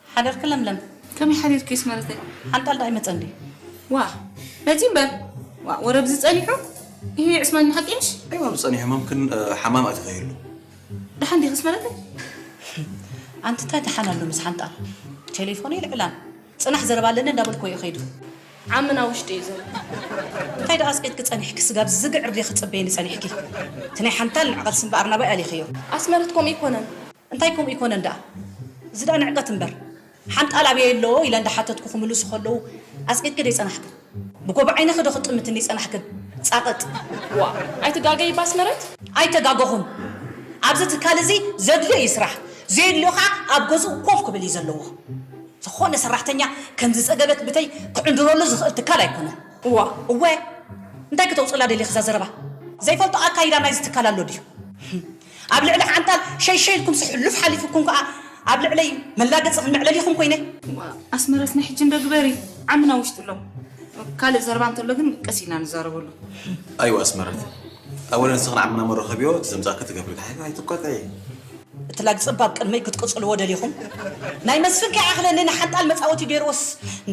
ሓደርኪ ለምለም። ከመይ ሓዲርኪ ኣስመረተይ? ሓንጣል ደኣ ኣይመጸን ድዩ? ዋ፣ መጺ እምበር። ዋ፣ ወረ ብዚ ጸኒሑ? ይሄ ዕስማን ሓቂ ምሽ? ኣይዋ፣ ብጸኒሑ መምክን፣ እ፣ ሓማም ኣትኸይሉ። ደሓን ዲኺ ኣስመረተይ? ኣንቲ እንታይ ደሓን ኣሎ ምስ ሓንጣል? ቴሌፎን ይልዕላን። ጽናሕ ዘረባ ኣለኒ እንዳበልኩ እዩ ከይዱ። ዓምና ውሽጢ እዩ ዘሎ። እንታይ ደኣ ኣስቂጥኪ ጸኒሕኪ? ስጋብ ዝግዕር ድየ ክጽበየኒ ጸኒሕኪ? እቲ ናይ ሓንጣል ንዕቐትሲ እምበኣር ናባይ ኣሊኽዮ። ኣስመረት ከምኡ ይኮነን። እንታይ ከምኡ ይኮነን ደኣ? እዚ ደኣ ንዕቀት እምበር። ሓንጣል ኣበይ ኣሎ ኢለ እንዳሓተትኩ ክምልሱ ከለዉ ኣስቂጥኪ ደይ ጸናሕክን? ብጎቦ ዓይንኺ ዶ ክትጥምትኒ ጸናሕክን? ጻቕጥ። ዋ፣ ኣይትጋገይ እባ ኣስመረት። ኣይተጋገኹን። ኣብዚ ትካል እዚ ዘድልዮ እዩ ስራሕ፣ ዘየድልዮ ኸዓ ኣብ ገዝኡ ኮፍ ክብል እዩ ዘለዎ። ዝኾነ ሰራሕተኛ ከም ዝጸገበት ብተይ ክዕንድረሉ ዝኽእል ትካል ኣይኮነን። እዋ። እወ። እንታይ ክተውፅላ ደሊኺ እዛ ዘረባ? ዘይፈልጦ ኣካይዳ ናይዚ ትካል ኣሎ ድዩ? ኣብ ልዕሊ ሓንጣል ሸይሸይ ኢልኩምሲ ሕሉፍ ሓሊፉኩም ከኣ ኣብ ልዕለይ መላገፂ ክምዕለል ኢኹም ኮይነ። ኣስመረት ናይ ሕጂ እንዶ ግበሪ፣ ዓምና ውሽጢ ኣሎ። ካልእ ዘረባ እንተሎ ግን ቀስ ኢልና ንዛረበሉ። ኣይዋ ኣስመረት፣ ኣወለን ንስኽን ዓምና መረኸብዮ እቲ ዘምፃእኪ ትገብሪ፣ ኣይትቋጠዒ። እቲ ላግ ጸባብ ቅድመይ ክትቅጽልዎ ደሊኹም? ናይ መስፍን ከይኣኽለኒ ንሓንጣል መጻወቲ ገይርዎስ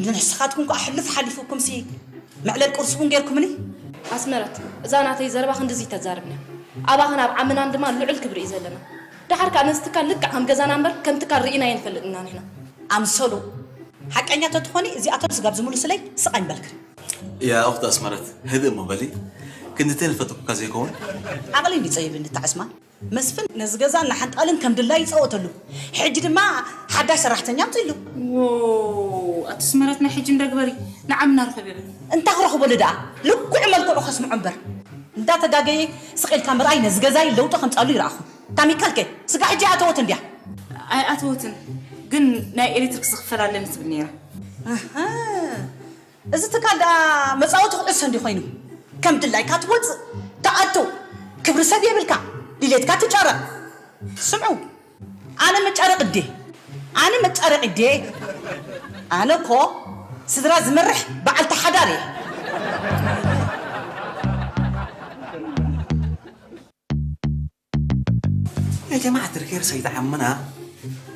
ንስኻትኩም ከኣ ሕሉፍ ሓሊፉኩምሲ መዕለል ቁርስኹም ገይርኩምኒ? ኣስመረት፣ እዛ ናተይ ዘረባ ክንድዚ ተዛርብና። ኣባኽን ኣብ ዓምናን ድማ ልዑል ክብሪ እዩ ዘለና። ደሓር ከኣ ነዚ ትካል ልክዕ ከም ገዛና እምበር ከም ትካል ርኢናዮ ንፈልጥ ኢና ንሕና። ኣምሰሉ፣ ሓቀኛ ተትኾኒ እዚኣቶም ስጋብ ዝምልሱለይ ስቕ ኣይምበልክን። ያ ኣኽቲ ኣስመረት፣ ህድእ እሞ በሊ። ክንዲ ተልፈጥኩካ ዘይከውን? ዓቕሊ እንዲ ጸይብኒ እታ ዕስማን። መስፍን ነዚ ገዛን ንሓንጣልን ከም ድላዩ ይጻወተሉ። ሕጂ ድማ ሓዳሽ ሰራሕተኛ ኣምጺእሉ። ዎ፣ ኣቲ ኣስመረት ናይ ሕጂ እንዶ ግበሪ፣ ንዓምና ርኸቢ በሊ። እንታይ ክረኽበሉ ደኣ? ልክዑ መልክዑ ከስምዖ እምበር። እንዳተጋገየ ስቕ ኢልካ ምርኣይ ነዚ ገዛይ ለውጢ ከምጻሉ ይረኣኹ። ታሚካልከ ስጋ ሕጂ ኣተወት እንድያ? ኣይኣተወትን፣ ግን ናይ ኤሌክትሪክ ዝኽፈል ኣለኒ ትብል ነይራ። ኣሃ። እዚ ትካል ደኣ መጻወቲ ኩዕሶ እንዲ ኮይኑ፣ ከም ድላይካ ትወጽእ፣ ትኣቱ፣ ክብሪ ሰብ የብልካ፣ ድሌትካ ትጫረቕ። ስምዑ፣ ኣነ መጫረቒ ድየ? ኣነ መጫረቒ ድየ? ኣነ እኮ ስድራ ዝመርሕ በዓልቲ ሓዳር እየ። ናይ ጀማዓ ትርኬር ሰይጣን ዓምና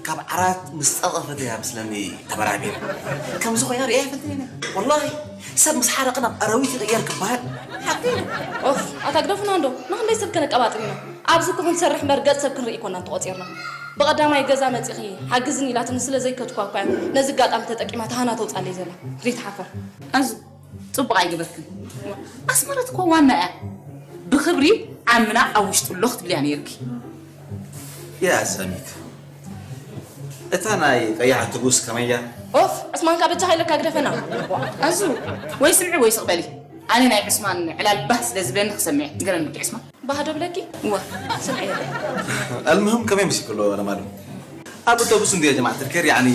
ካብ ዓራት ምስ ጠቐፈት እያ ምስለኒ ተበራቢር። ከምዚ ኮይና ርእያ ኣይፈልጥን እየ። ወላሂ ሰብ ምስ ሓረቐ ናብ ኣራዊት ይቕየር ክበሃል ሓቂ እዩ። ኦፍ፣ ኣታ ግደፉና እንዶ፣ ንኽንደይ ሰብ ከነቀባጥር ኢና? ኣብዚ እኮ ክንሰርሕ እምበር ገጽ ሰብ ክንርኢ ኣይኮናን ተቖጺርና። ብቐዳማይ ገዛ መጺኺ ሓግዝኒ ኢላትኒ ስለ ዘይከድኳ እኳ እያ ነዚ ኣጋጣሚ ተጠቂማ ተሃና ተውጻለይ ዘላ። ዘይትሓፈር። ኣዙ ጽቡቕ ኣይገበርክን። ኣስመረት እኮ ዋና እያ። ብኽብሪ ዓምና ኣብ ውሽጡ ኣሎ ክትብልያ ነይርኪ። ያ ሰሚት፣ እታ ናይ ቀያሕ ትጉስ ከመያ? ኦፍ፣ ዕስማንካ በጃኻ ኢለካ ግደፈና። ኣዙ፣ ወይ ስምዒ ወይ ስቕበሊ። ኣነ ናይ ዕስማን ዕላል ባህ ስለ ዝብለኒ ክሰምዕ። ንገረኒ ብቲ ዕስማን። ባህ ዶ ብለኪ? እዋ፣ ስምዒ። ኣልምህም ከመይ መሲክሎ ለማዱ? ኣብ ኣውቶቡስ እንድዮ ጀማዓ ትርከር፣ ያኒ፣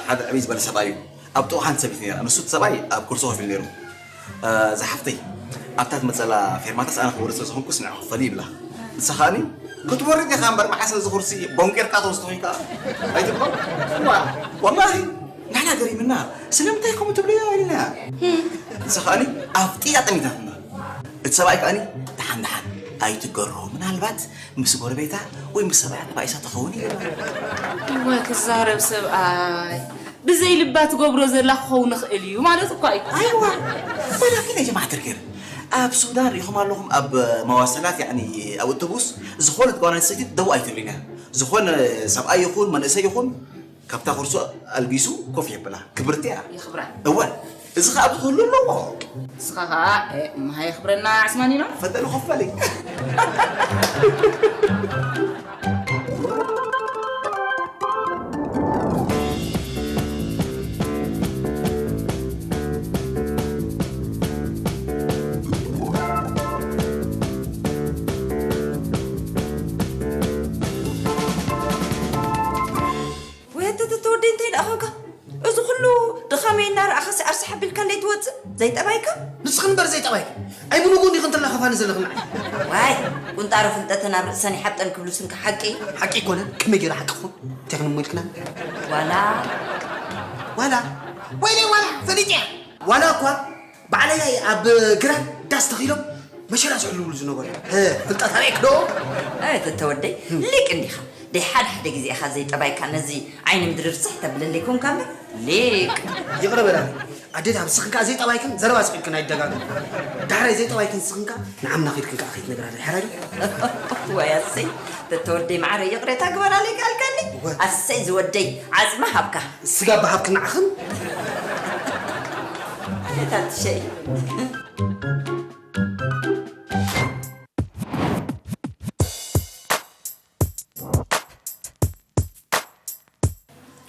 ሓደ ዕብይ ዝበለ ሰብኣይ እዩ። ኣብ ጥቕኡ ሓንቲ ሰበይቲ ነይራ። ንሱ እቲ ሰብኣይ ኣብ ኩርሲ ኮፍ ኢሉ ነይሩ። ዝሓፍተይ ኣብታ ትመፀላ ፌርማታስ ኣነ ክወርድ ስለ ዝኾንኩስ ንዕኺ ክፈሊ ይብላ። ንሳ ከኣኒ ክትወርድ ኢኻ እምበር መዓስ ነዚ ኩርሲ ቦንቂርካ ተወስዶ ኮይንካ ኣይትብሎ። ዋ፣ ወላሂ ንሕና ገሪምና ስለምንታይ ከምኡ ትብልዮ ኢልና። ንሳ ከኣኒ ኣፍጢጣ ጠሚታትና። እቲ ሰብኣይ ከኣኒ ደሓን ደሓን ኣይትገርሆ ምናልባት ምስ ጎረቤታ ወይ ምስ ሰብኣያ ተባኢሳ ትኸውን ኢልና። እወ ክዛረብ ሰብኣይ ብዘይ ልባ ትገብሮ ዘላ ክኸውን ይኽእል እዩ ማለት እኳ እዩ። ኣይዋ ወላኪን ያ ጀማዓ ትርኪር ኣብ ሱዳን ርኢኹም ኣለኹም ኣብ መዋሰላት ያኒ ኣብ ኣውቶቡስ ዝኾነት ጓል ኣንስተይቲ ደው ኣይትብልን እያ። ዝኾነ ሰብኣይ ይኹን መንእሰይ ይኹን ካብታ ኩርሱ ኣልጊሱ ኮፍ የብላ ክብርቲ እያ። የኽብራ። እወ እዚ ኸዓ ኣብዚ ክህሉ ኣለዎ። ንስኻ ኸዓ እምሃ የኽብረና ዕስማኒኖ። ፈጠኑ ኸፈለይ። ወይ ኣተ ተተወደይ እንታይ ደኣ ኾንካ? እዚ ኩሉ ድኻመይ እናረኣኻሲ ኣርሲ ሓቢልካ እንዴት ትወፅእ? ዘይጠባይካ? ንስኽን እምበር ዘይጠባይካ። ኣይ ብንጉ እንዲኽን ትላኸፋኒ ዘለኽን ንዓይ። ዋይ ቁንጣሮ ፍልጠተን ኣብ ርእሰን ይሓብጠን ክብሉ ስንካ ሓቂ እዩ። ሓቂ ኣይኮነን። ከመይ ገይረ ሓቂ ክኾን? እንታይ ክንሞ ኢልክና? ዋላ ዋላ ወይለይ ዋላ ፈሊጠያ። ዋላ እኳ ባዕለይ ኣብ ግራት ዳስ ተኺሎም መሸላ ዝሕልውሉ ዝነበሩ። ፍልጠት ኣበይ ክዶ? ኣይ ተተወደይ ሊቅ እንዲኻ። ደይ ሓደ ሓደ ግዜ ኢኻ ዘይጠባይካ ነዚ ዓይኒ ምድሪ ርስሕ ተብለለይ ኮንካ እምበር ሊቅ። ይቕረ በላኒ ኣዴታት ንስኽን ከኣ ዘይጠባይክን ዘረባ ስቕ ኢልክን ኣይደጋግም። ዳሕራይ ዘይጠባይክን ንስኽን ከኣ ንዓምና ኺድክን ከኣ ኸይትነግራ ዳሕራይ ዶ? ዋይ ኣሰይ ተተወደይ ማዕረ ይቕሬታ ግበራለይ ከኣልካኒ። ኣሰይ ዝወደይ ዓጽሚ ሃብካ። ስጋ ብሃብክን ንዓኽን። ኣዴታት ትሸይ።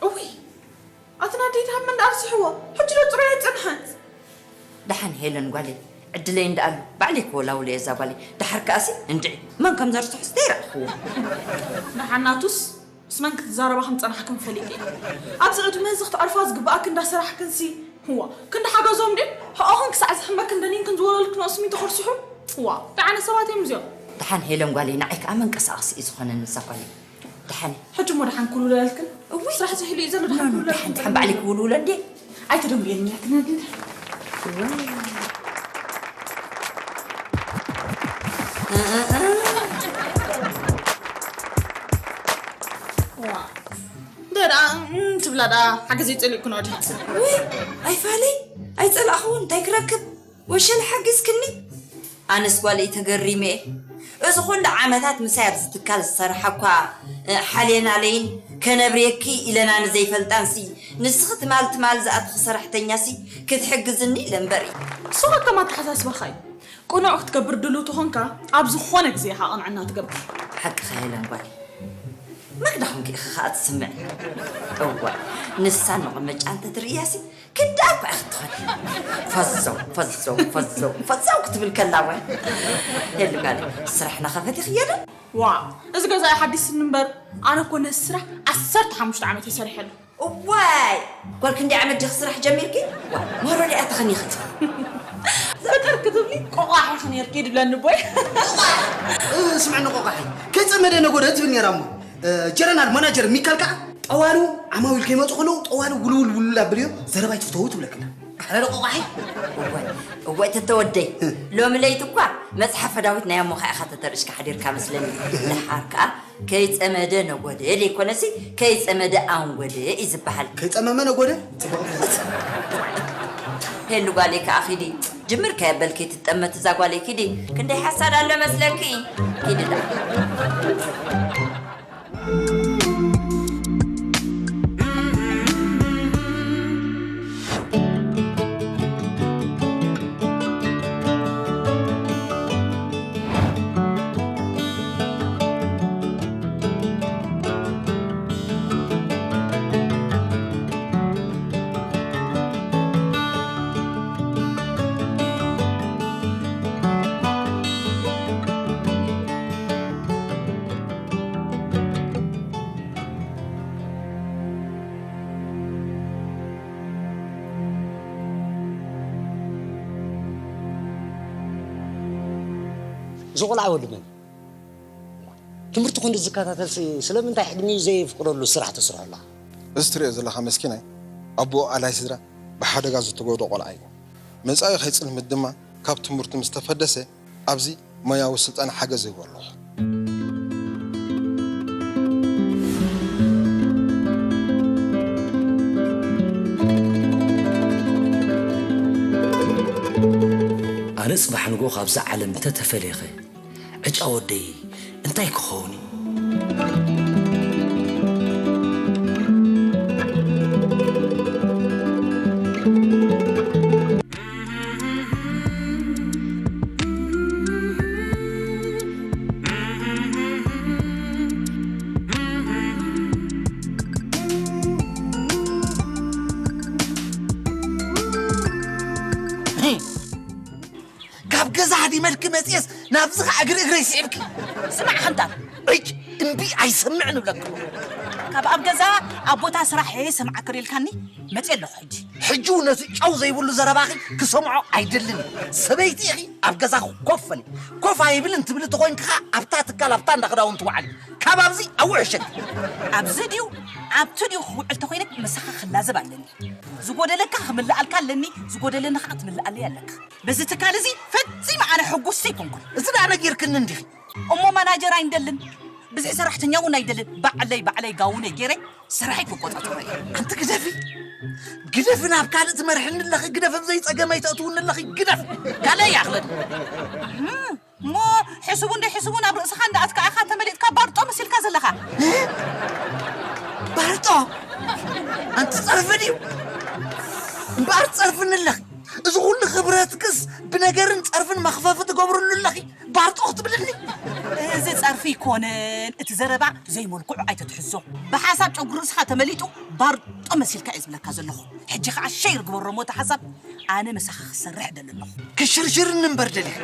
እውይ ኣቲ ናደይ ደሃብ መን ደኣ ኣብዚሕዎ ሕጂ ዶ ጥሩይ ኣይጸንሐት። ደሓን ሄለን ጓለይ ዕድለይ እንዳ ኣሎ ባዕለይ ክወላውሎ እየ እዛ ጓለይ። ደሓር ከኣሲ እንድዒ መን ከም ዘርስሑስ ዘይረኣኽዎ። ደሓን ናቱስ ምስ መን ክትዛረባ ከም ዝጸናሕክን ፈሊጠ እየ። ኣብዚ ዕድመ እዚ ክትዕርፋ ዝግብኣክን እንዳሰራሕክንሲ እዋ ክንዲ ሓገዞም ድዩ ሕኦኽን ክሳዕ ዝሕመክን ደኒንክን ዝወለሉክንኦ ስሚንቶ ክርስሑ። እዋ ደሓነ ሰባት እዮም እዚኦም። ደሓን ሄለን ጓለይ ንዓይ ከኣ መንቀሳቐሲ እዩ ዝኾነኒ እዛ ጓለይ። ደሓን። ሕጂ እሞ ደሓን ክውልውለልክን? እውይ። ስራሕ ዝሕሉ እዩ ዘሎ ደሓን ክውልውለልክን? ደሓን ባዕለይ ክውልውሎ እንዴ? ኣይተደንጉየኒ ኣክነግን። ደኣ ትብላ ደኣ ሓገዘይ ጸሊእኩ ነው ድሕት። ውይ ኣይፋለይ ኣይጸላእኹ እንታይ ክረክብ ወሸል ሓግዝክኒ። ኣነስ ጓለይ ተገሪመ እየ። እዚ ኩሉ ዓመታት ምሳይ ኣብዚ ትካል ዝሰርሓ እኳ ሓልየናለይን ከነብርየኪ ኢለና ንዘይፈልጣንሲ ንስኺ ትማል ትማል ዝኣትኺ ሰራሕተኛሲ ክትሕግዝኒ ኢለ እምበር እዩ። ንስኻ ከም ኣተሓሳስባኻ እዩ። ቅኑዕ ክትገብር ድሉው ተኾንካ ኣብ ዝኾነ ግዜ ኢኻ ቅንዕና ትገብር። ሓቅኻ ሄለን ጓለይ። ማግዳ ኮንኪ ኢኺ ኸኣ ትስምዕ። እዋእ ንሳ መቐመጫ እንተትርእያሲ ክንድኣ እኳ ኢኺ ትኾኒ። ፈዘው ፈዘው ፈዘው ፈዘው ክትብል ከላ እዋይ። ሄሉ ጋለይ ስራሕ ናኸፈትኽዮ ዶ? ዋእ እዚ ገዛ ኣይሓዲስኒ እምበር ኣነ እኮ ነዚ ስራሕ ዓሰርተ ሓሙሽተ ዓመት እየ ሰሪሐሉ። እዋይ ጓል ክንደይ ዓመት ዲኺ ስራሕ ጀሚርኪ? ዋእ ምህሮ ዲኣ ተኸኒኽቲ። ፍጥር ክትብሊ ቆቋሕ ኢኺ ኔርኪ ድብለኒ ቦይ። ስምዕኒ ቆቋሒ ከይጸመደ ነጎደ ትብል ኔራ እሞ ጀረናል ማናጀር ሚካል ከኣ ጠዋሉ ዓማዊል ከይመጹ ከለዉ ጠዋሉ ውልውል ውልውል ኣብልዮ ዘረባ ይትፍተዉ ትብለክና። ኣሕረ ዶ ቆቋሒ? እወ እወ ተተወደይ ሎሚ ለይቲ እኳ መጽሓፈ ዳዊት ናይ ኣሞኻ ኢኻ ተተርእሽካ ሓዲርካ መስለኒ። ደሓር ከኣ ከይጸመደ ነጎደ ደይኮነሲ ከይጸመደ ኣንጎደ እዩ ዝበሃል። ከይጸመመ ነጎደ? ጽቡቕ። ሄሉ ጓለይ ከኣ ኺዲ ጅምር ከየበልኪ ትጠመት እዛ ጓለይ ኪዲ። ክንደይ ሓሳድ ኣሎ መስለኪ? ኪዲ ዳ። እዚ ቆልዓ ወዲ መን? ትምህርቲ ክንዲ ዝከታተልሲ ስለምንታይ ዕድሚኡ ዘየፍቅደሉ ስራሕ ተስርሖ ኣለኻ? እዚ ትሪኦ ዘለኻ መስኪናይ ኣቦኡ ኣላይ ስድራ ብሓደጋ ዝተጎድኦ ቆልዓ እዩ። መጻኢ ከይጽልምት ድማ ካብ ትምህርቱ ምስ ተፈደሰ ኣብዚ ሞያዊ ስልጠና ሓገዝ ይህቦ ኣለኹ። ኣነ ጽባሕ ንግሆ ካብዛ ዓለም እንተተፈልየኸ ዕጫ ወደይ እንታይ ክኸውን እዩ? ካብ ገዛ ሃዲመልኪ መፅኤስ ናብዚ ኸዓ እግሪ እግረይ ስዒብኪ። ስማዕ ሓንጣብ። እጅ እምቢ ኣይሰምዕን እብለኪ። ካብ ኣብ ገዛ ኣብ ቦታ ስራሕ እየ ሰምዓክር ኢልካኒ መፅየ ኣለኹ ሕጂ። ሕጂ እውን ነቲ ጨው ዘይብሉ ዘረባኺ ክሰምዖ ኣይደልን። ሰበይቲ ኢኺ ኣብ ገዛኺ ኮፍ በሊ። ኮፍ ኣይብልን ትብሊ ተኾይንኪ ኸዓ ኣብታ ትካል ኣብታ እንዳ ክዳውንቲ ውዓሊ። ካብ ኣብዚ ኣውዕሸኪ። ኣብዚ ድዩ ኣብቲ ድዩ ክውዕል ተኾይነ ምሳኻ ክላዘብ ኣለኒ። ዝጎደለካ ክምልኣልካ ኣለኒ፣ ዝጎደለኒ ኸዓ ክትምልኣለይ ኣለካ። በዚ ትካል እዚ ፈጺመ ኣነ ሕጉስቲ ኣይኮንኩን። እዚ ደኣ ነጊርክኒ እንዲኺ። እሞ ማናጀር ኣይንደልን፣ ብዝሒ ሰራሕተኛ እውን ኣይደልን። ባዕለይ ባዕለይ ጋውነይ ገይረ ስራሐይ ክቆጻጸሮ እየ። ኣንቲ ግደፊ፣ ግደፊ፣ ናብ ካልእ ትመርሕኒ ኣለኺ፣ ግደፊ፣ ብዘይ ጸገም ኣይተእትውኒ ኣለኺ፣ ግደፊ። ካልእ ይኣኽለኒ። እም፣ እሞ ሕስቡ እንደ ሕስቡ ናብ ርእስኻ እንደ ኣትከኣኻ ተመሊጥካ ባርጦ መሲልካ ዘለኻ። ባርጦ? ኣንቲ ጸርፊ ድዩ? እምበኣር ጸርፍኒ ኣለኺ። እዚ ኩሉ ክብረትክስ ብነገርን ጸርፍን መኽፈፊ ትገብርሉ ኣለኺ። ባርጦ ክትብልኒ? እዚ ጸርፊ ኣይኮነን፣ እቲ ዘረባ ዘይመልክዑ ኣይተትሕዞ። ብሓሳብ ጨጉሪ ርእስኻ ተመሊጡ ባርጦ መሲልካ እየ ዝብለካ ዘለኹ። ሕጂ ኸዓ ሸይር ግበሮ እሞ እቲ ሓሳብ ኣነ ምሳኻ ክሰርሕ ደሊ ኣለኹ። ክሽርሽርኒ እምበር ደሊኺ።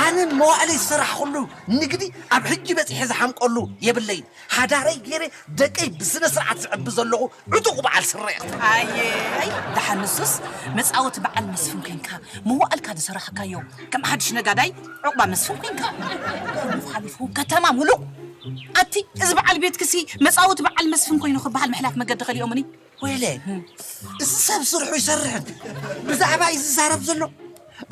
ኣነ መዋእለይ ዝሰራሕኩሉ ንግዲ ኣብ ሕጂ በጺሐ ዝሓምቀሉ የብለይን። ሓዳረይ ገይረ ደቀይ ብስነ ስርዓት ዝዕቢ ዘለኹ ዕጡቕ በዓል ስረ ኢኺ። ኣየ፣ ኣይ፣ ደሓን ንሱስ መጻወቲ በዓል መስፍን ኮንካ፣ መዋእልካ ዝሰራሕካዮ ከም ሓድሽ ነጋዳይ ዑቕባ መስፍን ኮንካ። ሕሉፍ ሓሊፉ ከተማ ሙሉእ። ኣቲ፣ እዚ በዓል ቤትክሲ መጻወቲ በዓል መስፍን ኮይኑ ክበሃል ምሕላፍ መገዲ ከሊኦምኒ። ወይለ፣ እዚ ሰብ ስርሑ ይሰርሕን ብዛዕባ እዩ ዝዛረብ ዘሎ።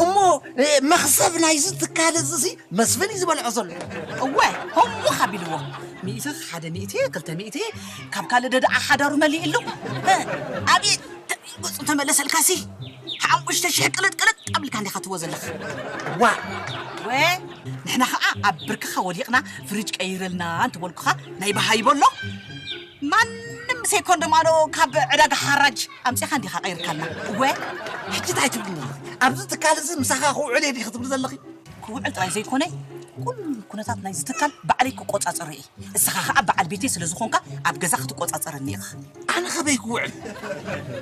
እሞ፣ እ፣ መኽሰብ ናይዚ ትካል እዚ ሲ መስፍን እዩ ዝበልዖ ዘሎ። እወ፣ ህሙኽ ኣቢልዎ። ሚእቲ፣ ሓደ ሚእቲ፣ ክልተ ሚእቲ፣ ካብ ካልእ ደደኣ ሓዳሩ መሊእሉ። እ፣ ኣብየት ገጹ ተመለሰልካሲ፣ ሓሙሽተ ሽሕ ቅልጥ ቅልጥ ኣቢልካ እንዲኻ ትዎ ዘለኻ። ዋ! ወ፣ ንሕና ኸዓ ኣብ ብርክኻ ወዲቕና ፍሪጅ ቀይረልና እንትበልኩኻ ናይ በሃይቦ ኣሎ። ማንም ሴኮንዶ ማዶ ካብ ዕዳጋ ሓራጅ ኣምጺኻ እንዲኻ ቀይርካልና። እወ፣ ሕጂ እንታይ ትብልኒ? ኣብዚ ትካል እዚ ምሳኻ ክውዕል እየ ዲኺ ትብሊ ዘለኺ? ክውዕል ጥራይ ዘይኮነ፣ ኩሉ ኩነታት ናይዚ ትካል ባዕለይ ክቆጻጸሮ እየ። እስኻ ኸኣ በዓል ቤተይ ስለ ዝኾንካ ኣብ ገዛ ክትቆጻጸረኒ ኢኻ። ኣነ ኸበይ ክውዕል?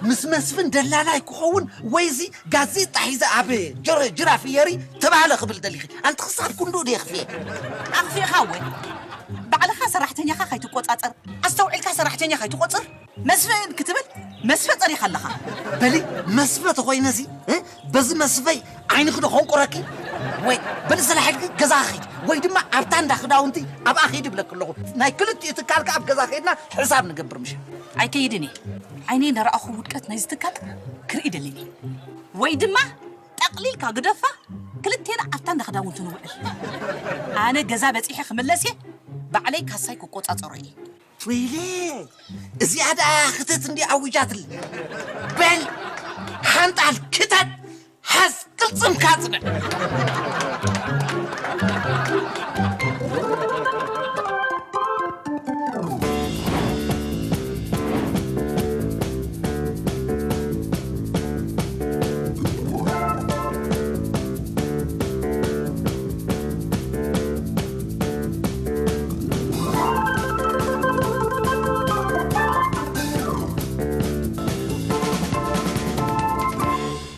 ምስ መስፍን ደላላይ ክኸውን ወይዚ ጋዜጣ ሒዘ ኣብ ጀረ-፣ ጅራፍ የሪ ተባህለ ክብል ደሊኺ? ኣንቲ ክሳብ ክንድኡ ድየ ክፍየ? ኣኽፊእኻ እወ። ባዕልኻ ሰራሕተኛኻ ከይትቆጻጸር፣ ኣስተውዒልካ ሰራሕተኛ ከይትቆጽር፣ መስፍን ክትብል መስፈ ጸሪኻ ኣለኻ። በሊ፣ መስፈ ተኾይነሲ፣ እ? በዚ መስፈይ ዓይንኺ ዶ ኾንቁረኪ? ወይ በሊ ሰላሕ ኢልኪ ገዛኺ ኺዲ፣ ወይ ድማ ኣብታ እንዳ ክዳውንቲ ኣብኣ ኺዲ እብለኪ ኣለኹ። ናይ ክልቲኡ ትካል ከኣ ኣብ ገዛ ኸይድና ሕሳብ ንገብር ምሽ። ኣይከይድን እየ። ዓይነይ እንዳረኣኹ ውድቀት ናይዚ ትካል ክርኢ ደሊኒ። ወይ ድማ ጠቕሊልካ ግደፋ፣ ክልቴና ኣብታ እንዳ ክዳውንቲ ንውዕል። ኣነ ገዛ በጺሐ ክምለስ እየ፣ ባዕለይ ካሳይ ክቆጻጸሮ እየ። ወይለ፣ እዚኣ ደኣ ክተት እንዲ ኣዊጃትል። በል፣ ሓንጣል ክተት፣ ሓዝ ቅልጽምካ ጽንዕ።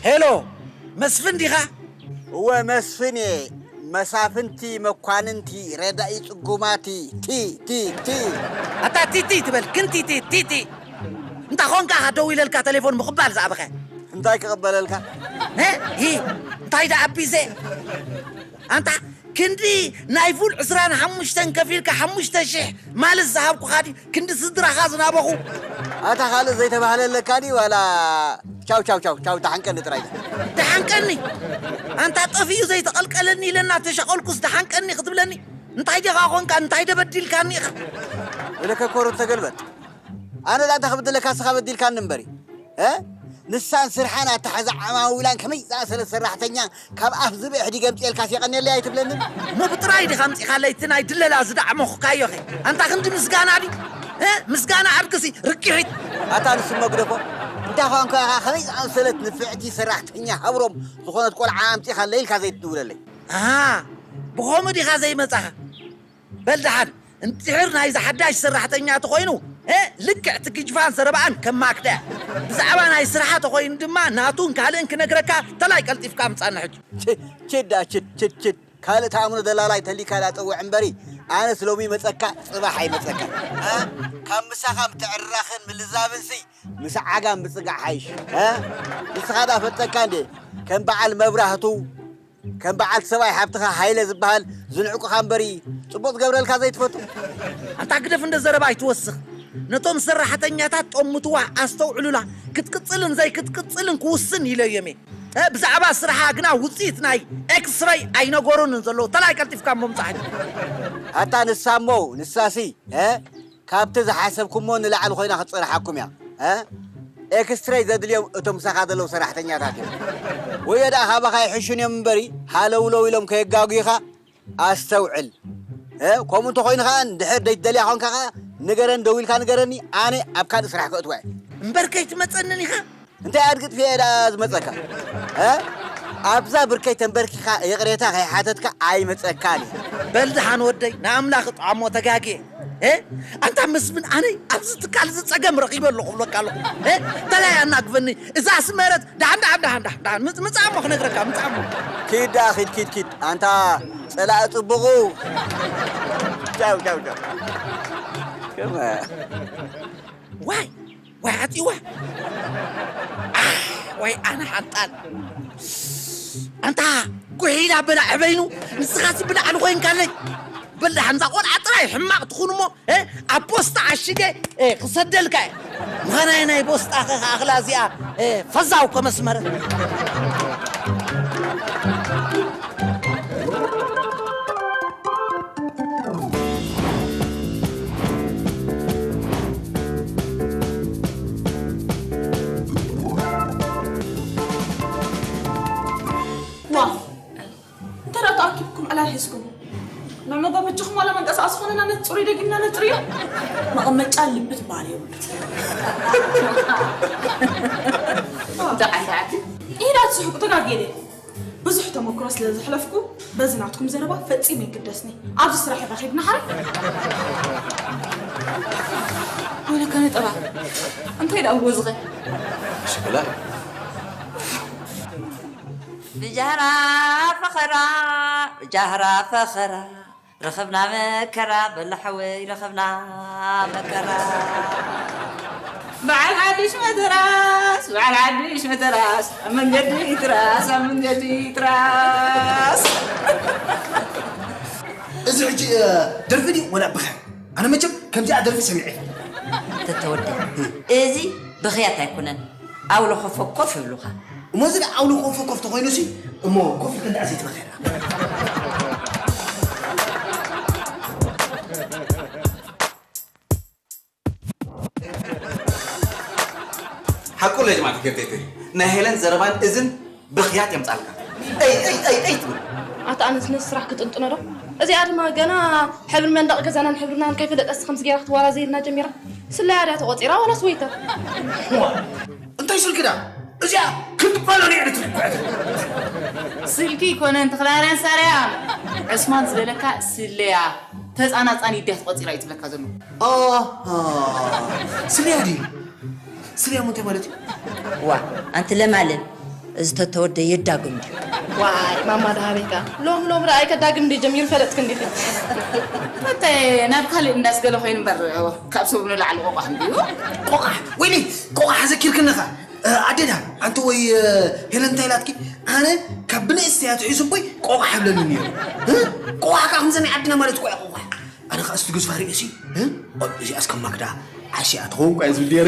ሄሎ፣ መስፍን ዲኻ? እወ፣ መስፍን እየ። መሳፍንቲ፣ መኳንንቲ፣ ረዳኢ ጽጉማቲ፣ ቲ፣ ቲ፣ ቲ። ኣታ ቲቲ ትበል፣ ግን ቲቲ፣ ቲቲ። እንታ ኾንካ ኢኻ ደው ኢለልካ ቴሌፎን ምቕባል ዝኣበኸ? እንታይ ክቕበለልካ? እ? ሂ፣ እንታይ ደኣ ኣቢዘ? ኣንታ ክንዲ ናይ ፉል ዕስራን ሓሙሽተን ከፊልካ ሓሙሽተ ሽሕ ማለት ዝሃብኩኻ ድዩ? ክንዲ ስድራኻ ዝናበኹ። ኣታ ካልእ ዘይተባህለ ኣለካ ድዩ? ዋላ ቻው፣ ቻው፣ ቻው፣ ቻው፣ ደሓን ቀኒ ጥራይ። ደሓን ቀኒ? ኣንታ ጠፊኡ ዘይተቐልቀለኒ ኢለና ተሸቐልኩስ ደሓን ቀኒ ክትብለኒ? እንታይ ዲኻ ኾንካ? እንታይ ደበዲልካኒ ኢኻ? ኢለከ ኮሩት ተገልበጥ። ኣነ ደኣ እንታይ ክብድለካ፣ ንስኻ በዲልካኒ እምበሪ። እ? ንሳን ስርሓን ኣተሓዛ ዓማዊላን ከመይ ዝኣሰለት ሰራሕተኛ ካብ ኣፍ ዝብኢ ኣሕዲገ ኣምፅኤልካስ የቐንየለይ ኣይትብለንን? እሞ ብጥራይ ዲኻ ኣምፂኻለይ እቲ ናይ ድለላ ዝደዓመኹካዮ ኸ? ኣንታ ክንዲ ምስጋና ድዩ? እ? ምስጋና ዓርክሲ ርቂሒት። ኣታ ንሱ መግደፎ። እንታይ ኳንካ ኢኻ ከመይ ዝኣመሰለት ንፍዕቲ ሰራሕተኛ ሃብሮም ዝኾነት ቆልዓ ኣምፂኻለይ ኢልካ ዘይትድውለለይ? ኣሃ፣ ብኸምኡ ዲኻ ዘይመጻኻ? በል ደሓን፣ እንድሕር ናይዚ ሓዳሽ ሰራሕተኛ ተኾይኑ፣ እ፣ ልክዕ እቲ ግጅፋን ዘረባኣን ከማክዳ እያ። ብዛዕባ ናይ ስራሓ ተኾይኑ ድማ ናቱን ካልእን ክነግረካ፣ ተላይ ቀልጢፍካ ምጻኒ ሕጂ። ችድ፣ ችድ፣ ችድ፣ ችድ። ካልእ ተኣምኖ ደላላይ ተሊካ ዳጸውዕ እምበሪ፣ ኣነስ ሎሚ መጸካ፣ ጽባሕ ኣይመጸካ። እ? ካብ ምሳኻ ምትዕርራኽን ምልዛብንሲ፣ ምስ ዓጋም ብጽጋዕ ሓይሽ። እ? ንስኻ ዳ ፈጠካ እንዴ? ከም በዓል መብራህቱ፣ ከም በዓል ሰብኣይ ሓብትኻ ሃይለ ዝበሃል ዝንዕቁኻ እምበሪ፣ ጽቡቕ ዝገብረልካ ዘይትፈቱ? ኣንታ ግደፍ እንደ ዘረባ ኣይትወስኽ። ነቶም ሰራሕተኛታት ጦም ምትዋህ ኣስተውዕሉላ። ክትቅጽልን ዘይክትቅጽልን ክውስን ኢለዮም እየ። እ፣ ብዛዕባ ስራሓ ግና ውጽኢት ናይ ኤክስረይ ኣይነገሩንን ዘለዉ። ተላይ ቀልጢፍካ እሞ ምጻእ ሕጂ። ኣታ ንሳ እሞ፣ ንሳሲ፣ እ፣ ካብቲ ዝሓሰብኩሞ ንላዕሊ ኮይና ክትጸንሓኩም እያ። እ? ኤክስትሬይ ዘድልዮም እቶም ምሳኻ ዘለዉ ሰራሕተኛታት እዮም። ወዮ ደኣ ካባኻ ይሕሹን እዮም እምበሪ፣ ሃለውለው ኢሎም ከየጋጉኻ ኣስተውዕል። እ? ከምኡ እንተኾይኑ ኸኣ፣ እንድሕር ደይትደልያ ኾንካ ኸኣ፣ ንገረኒ፣ ደዊልካ ንገረኒ፣ ኣነ ኣብ ካልእ ስራሕ ከእትዋ እየ። እምበር ከይትመጸንን ኢኻ? እንታይ ኣድጊ ጥፊኤ ደኣ ዝመጸካ? እ? ኣብዛ ብርከይ ተንበርኪኻ ይቕሬታ ከይሓተትካ ኣይመጸካን እዩ። በል ደሓን ወደይ፣ ንኣምላኽ እጥዓሞ፣ ተጋግየ። እ? ኣንታ መስፍን፣ ኣነ ኣብዚ ትካል እዚ ጸገም ረኺበ ኣለኹ እብለካ ኣለኹ። እ? ተላይ ኣናግፈኒ፣ እዛ ኣስመረት፣ ደሓን፣ ደሓን፣ ደሓን፣ ደሓን፣ ደሓን፣ ምጽ-፣ ምጻእ እሞ ክነግረካ፣ ምጻእ እሞ። ኪድ ደኣ ኺድ፣ ኪድ፣ ኪድ። ኣንታ ጸላኢ ጽቡቑ። ቻው፣ ቻው፣ ቻው። ከመ ዋይ፣ ዋይ፣ ዓጽዋ። ኣህ፣ ዋይ፣ ኣነ ሓንጣል። ኣንታ ጉሒላ በላዕ በይኑ፣ ንስኻሲ ብላዕሊ ኮይንካለይ። በል ደሓን እዛ ቆልዓ ጥራይ ሕማቕ ትኹን እሞ፣ እ፣ ኣብ ፖስታ ዓሽገ፣ እ፣ ክሰደልካ እየ። ምኸናይ ናይ ቦስጣኸ ክኣኽላ እዚኣ፣ እ፣ ፈዛው ከመስመረ። ዋ፣ እንተ ደኣ ተኣኪብኩም ዕላል ሒዝኩም፣ ንመጎመጃኹም ዋላ መንቀሳቐሲ ዝኾነና ነቲ ጽሩይ ደጊምና ነጽርዮ። መቐመጫ ልቢ ትበሃል የብሉን። ደሓን ደሓን። ኢዳ ትስሕቁ ተጋግየ ድየ? ብዙሕ ተመክሮ ስለ ዘሕለፍኩ፣ በዚ ናትኩም ዘረባ ፈጺመ ኣይግደስን እየ። ኣብዚ ስራሕ ኢኻ ከይድና ሓራ። ወይለከ ነጠባ። እንታይ ደኣ ብወዝኸ? ሽክላ። ብጃህራ ፈኸራ፣ ብጃህራ ፈኸራ፣ ረኸብና መከራ፣ በላ ሓወይ ረኸብና መከራ። በዓል ሓድሽ መተራስ፣ በዓል ሓድሽ መተራስ፣ ኣብ መንገዲ ትራስ፣ ኣብ መንገዲ ትራስ። እዚ ሕጂ፣ እ፣ ደርፊ ድዩ ወላ ብኸ? ኣነ መቸም ከምዚኣ ደርፊ ሰሚዐ ኣይፈልጥን። ተተወደ፣ እዚ ብኽያት ኣይኮነን። ኣውሎ ኮፎ ኮፍ ይብሉኻ። እሞ እዚ ደኣ ኣውሎ ኮፎ ኮፍ ተኾይኑሲ፣ እሞ ኮፍ ኢልካ ደኣ ዘይትበኽየና። ሓቁ ለጅማት ገብቴቴ፣ ናይ ሄለን ዘረባን እዝን ብኽያት የምጻልካ። እይ፣ እይ፣ እይ፣ እይ ትብል። ኣታ ኣነስ ነዚ ስራሕ ክጥንጥኖ ዶ? እዚኣ ድማ ገና ሕብሪ መንደቕ ገዛናን ሕብርናን ከይፈለጠስ ከምዚ ገይራ ክትዋራዘየልና ጀሚራ። ስለያ ድያ ተቖጺራ ዋላስ ወይተር? እዋ፣ እንታይ ስልኪ ድያ? እዚኣ ክንዲ ባሎን እያ ትብል። ስልኪ ይኮነን፣ ተኽለማርያም ሳርያ። ዕስማን ዝበለካ ስለያ ተጻናጻኒ ድያ ተቖጺራ እዩ ትብለካ ዘሎ። ኣሃ፣ ስለያ ድዩ? ስለያ እሞ እንታይ ማለት እዩ? ዋ፣ ኣንቲ ለማልን፣ እዚ ተተወደ የዳግም ድዩ? ዋይ፣ ማማ ደሃበይካ። ሎም ሎም ረኣይ ከዳግም ድዩ ጀሚሩ ፈለጥክ እንዲኺ። እንተ ናብ ካልእ እንዳስገለ ኮይኑ እምበር፣ ካብ ሰብ ንላዕሊ ቆቋሕ እንድዩ። ቆቋሕ? ወይኒ፣ ቆቋሕ ዘኪርክኒ ኢኻ። ኣዴዳ ኣንቲ ወይ ሄለን እንታይ ኢላትኪ? ኣነ ካብ ብንእስተይ ኣትሒዙ እኮይ ቆቋሕ ይብለኒ ነይሩ። ቆቋሕ ከዓ ከምዚ ናይ ዓድና ማለት እኮ ቆቋሕ። ኣነ ከዓ እስቲ ግዝፋ ርእሲ እዚኣስ ከም ማክዳ ዓሽያ ትኸውን እኳ እየ ዝብል ነይረ።